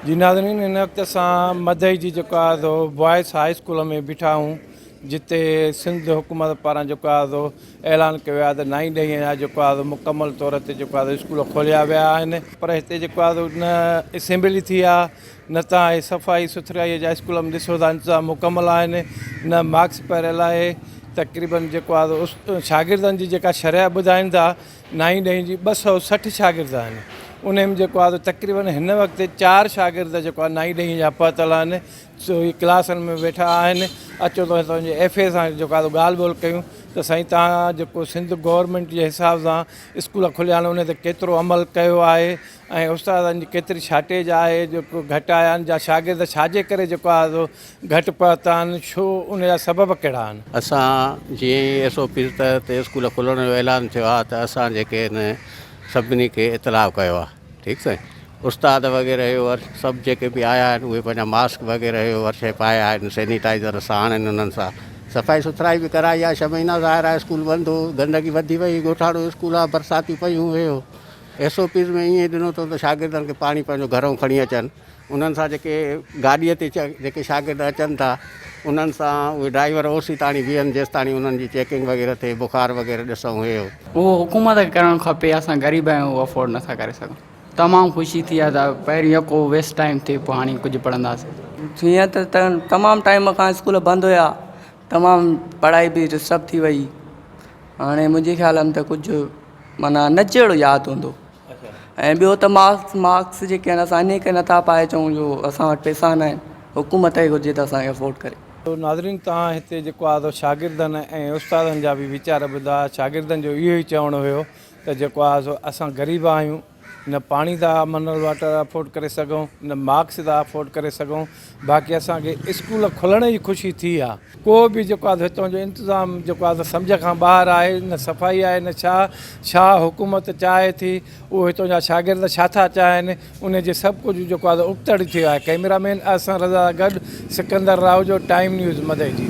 جي ناظرين هن وقت اسان مدئي جي جيڪو آهي سو بوائز هاء اسڪول ۾ بيٺا آهيون جتي سنڌ حڪومت پاران جيڪو آهي سو اعلان ڪيو ويو آهي ته نائين ڏهين جا جيڪو آهي سو مڪمل طور تي جيڪو آهي سو اسڪول کوليا ويا آهن پر هتي جيڪو آهي سو نه اسيمبلي ٿي آهي نه تان هي صفائي سٿرائي جا اسڪول ۾ ڏسو ٿا انتظام مڪمل آهن نه ماسڪ پهريل آهي تقريبن جيڪو آهي سو شاگردن جي جيڪا شرح ٻڌائين ٿا نائين ڏهين جي 260 شاگرد آهن انهي ۾ جيڪو آهي تقريبن هن وقت چار شاگرد جيڪو آهي نائين ڏهين جا پهتل آهن سو هي ڪلاسن ۾ ويٺا آهن اچو ته هتان جي ايف اي سان جيڪو آهي ڳالهه ٻولهه ڪيون ته سائين تهان جيڪو سنڌ گورنمينٽ جي حساب سان اسڪول کليا آهن انهي تي ڪيترو عمل ڪيو آهي ۽ استادن جي ڪيتري شارٽيج آهي جيڪو گهٽ آيا آهن جا شاگرد ڇاجي ڪري جيڪو آهي سو گهٽ پهتا آهن ڇو ان جا سبب ڪهڙا آهن. اسان جيئن ئي ايس او پيز تحت اسڪول کلڻ جو اعلان ٿيو آهي ته اسان جيڪي آهن سڀني کي اطلاع ڪيو آهي ٺيڪ سائين استاد وغيره اهو هر سڀ جيڪي به آيا آهن اهي پنهنجا ماسڪ وغيره اهو هر شيء پايا آهن سينيٽائزر ساڻ آهن انهن سان صفائي سٿرائي به ڪرائي آهي ڇهه مهينا ظاهر آهي اسڪول بند هو گندگي وڌي وئي ڳوٺاڻو اسڪول آهي برساتيون پيون هيو ايس او پيز ۾ ائين ڏنو اٿئون ته شاگردن کي پاڻي پنهنجو گهرئون کڻي اچن انهن سان جيڪي گاڏيء تي جيڪي شاگرد اچن ٿا انهن سان اهي ڊرائيور اوسي تاڻي بيهن جيستاڻي انهن جي چيڪنگ وغيره ٿئي بخار وغيره ڏسون هي هو. اهو حڪومت کي ڪرڻ کپي اسان غريب آهيون اهو افورڊ نٿا ڪري سگهون. تمام خوشي ٿي آهي ته پهريون يڪو ويسٽ ٽائيم ٿي پوء هاڻي ڪجهه پڙهنداسين. جيئن ته تمام ٽائيم کان اسڪول بند هيا تمام پڙهائي به ڊسٽرب ٿي وئي هاڻي منهنجي خيال ۾ ته ڪجهه معنيٰ نه جهڙو ياد هوندو ۽ ٻيو ته ماسڪ ماسڪ جيڪي آهن اسان انهي ڪري نٿا پائي اچون جو اسان وٽ پئسا نه آهن حڪومت کي گهرجي ته اسان کي افورڊ ڪري. ناظرين توهان هتي جيڪو آهي سو شاگردن ۽ استادن جا به ويچار ٻڌا شاگردن جو اهو ئي چوڻ هيو ته جيڪو آهي سو اسان غريب آهيون نه پاڻي ٿا منرل واٽر افورڊ ڪري سگهون نه ماسڪ ٿا افورڊ ڪري سگهون باقي اسان کي اسڪول کلڻ جي خوشي ٿي آ ڪو به جيڪو آ هتان جو انتظام جيڪو آ سمجهه کان ٻاهر آهي نه صفائي آهي نه ڇا ڇا حڪومت چاهي ٿي اهو هتان جا شاگرد ڇا ٿا چاهين ان جي سڀ ڪجهه جيڪو آ ابتڙ ٿيو آهي ڪئميرا مين احسن رضا سان گڏ سڪندر راهوجو ٽائيم نيوز مدئجي.